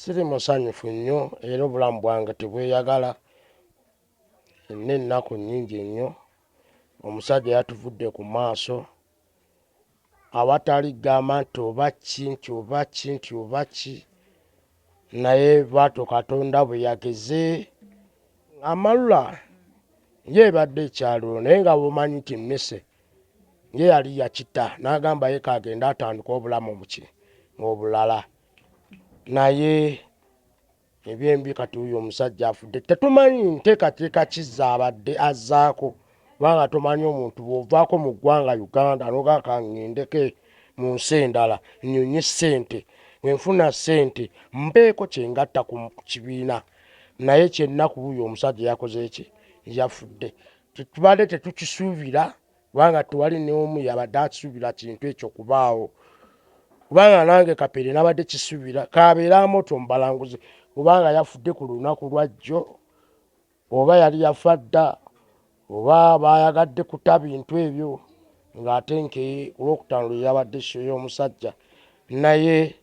Siri musanyufu nnyo era obulamu bwange tebweyagala. Nina ennaku nnyingi nnyo. Omusajja yatuvudde ku maaso awatali kugamba nti oba ki nti oba ki nti oba ki, naye bwatyo Katonda bwe yageze. Amalula ye ebadde ekyalo naye nga bwomanyi nti mmese ye yali yakita n'agamba ye kagende atandike obulamu muki obulala naye ebyembi kati wuyo omusajja afudde tetumanyi nteekateeka ki zaabadde azzaako kubanga tomanyi omuntu bw'ovaako mu ggwanga Uganda nogaa kangendeko mu nsi endala nnyonye ssente bwe nfuna ssente mbeeko kye ngatta ku kibiina naye kyennaku wuyo omusajja yakoze ki yafudde tetubadde tetukisuubira kubanga tewali n'omu yabadde akisuubira kintu ekyo kubaawo kubanga nange kapere nabadde kisuubira kabeera amoto omubalanguzi kubanga yafudde ku lunaku lwajjo oba yali yafa dda oba bayagadde kuta bintu ebyo ng'ate nke kulwokutaano lwe yabadde sho y'omusajja naye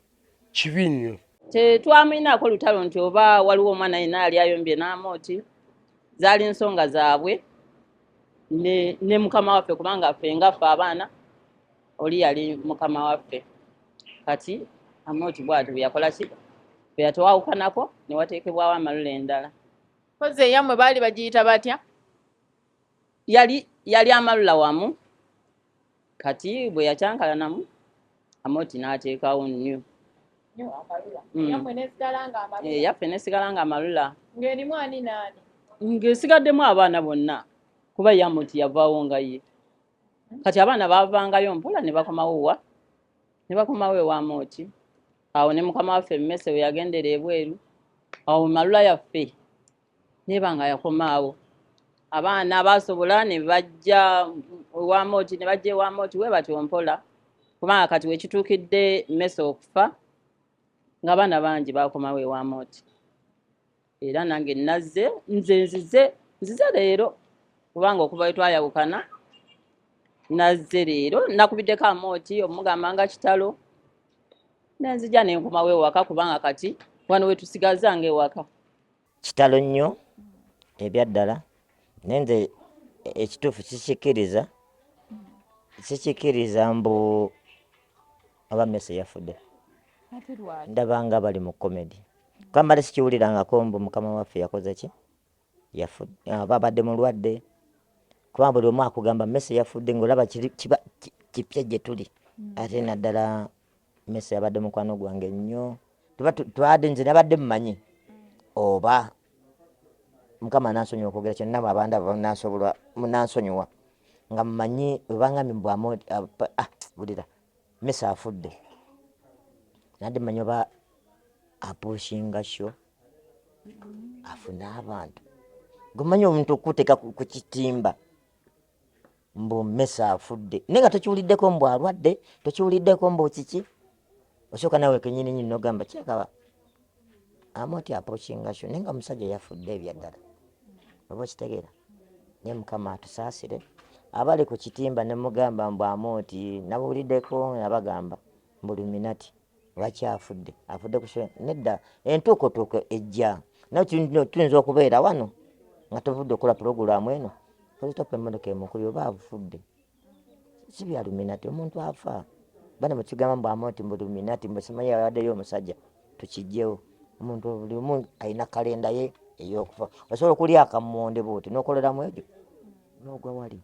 kibi nnyo. Tetwamulinaako lutalo nti oba waliwo omwana yenna yali ayombye n'amooti, zaali nsonga zaabwe ne, ne mukama waffe kubanga ffe nga ffe abaana oli yali mukama waffe. Kati amooti bw'atyo bwe yakola ki bwe yatwawukanako ne wateekebwawo amalula endala. Mpozi eyammwe baali bagiyita batya? Yali yali amalula wamu Kati bwe yakyankalanamu Amooti n'ateekawo new. New amalula. Eyammwe n'esigala nga amalula. Eyaffe n'esigala nga amalula. Ng'erimu ani n'ani? Ng'esigaddemu abaana bonna kuba ye Amooti yavaawo nga ye. Kati abaana baavangayo mpola ne bakomawo wa? Ne bakomawo ewa Amooti. Awo ne mukama waffe Mmese we yagendera ebweru, awo malula yaffe neba nga yakomaawo abaana basobola ne bajja ewa moti ne bajja ewa moti we batyo mpola kubanga kati wekituukidde mese okufa nga abaana bangi bakomawo ewa moti era nange nazze nze nzize nzize leero kubanga okuva we twayawukana nazze leero nakubiddeko amooti omugamba nga kitalo nenzija nenkomawo ewaka kubanga kati wano wetusigaza nga ewaka. Kitalo nnyo ebyaddala naye nze ekituufu sikikiriza sikikiriza mbu oba mese yafudde ndaba nga bali mu comedy kuba mbadde sikiwulirangako mbu mukama waffe yakoze ki yafudde aba abadde mulwadde kuba buli omu akugamba mese yafudde ngaolaba kiba kipya gye tuli ate naddala mese yabadde mukwano gwange nnyo twade nze nabadde mumanyi oba mukama nansonyiwa okwogera kyonna abandaba nasobola munansonyiwa nga mumanyi webangambye mbwamu ah, wulira mese afudde nadde manyi oba apushinga sho afune abantu gomanyi omuntu okuteeka ku kitimba mbu mesa afudde naye nga tokiwuliddeko mbu alwadde tokiwuliddeko mbu kiki osooka nawe kenyini nyini nogamba kyakaba amoti apokinga sho naye nga omusajja yafudde ebyaddala oba okitegeera naye mukama atusaasire abali ku kitimba nemugamba mbu amooti nabuwuliddeko nabagamba mbu luminati lwaki afudde afudde ku nedda entuukotuuko ejja naye tuyinza okubeera wano nga tuvudde okukola pulogulaamu eno kozitopa emmotoka emukubye oba afudde si bya luminati omuntu afa bana mukigamba mbu amonti mbu luminati mbu simanyi yabaddeyo omusajja tukijjewo omuntu buli omu alina kalenda ye ey'okufa osobola okulya akammonde bwoti n'okoleramu egyo n'ogwa wali.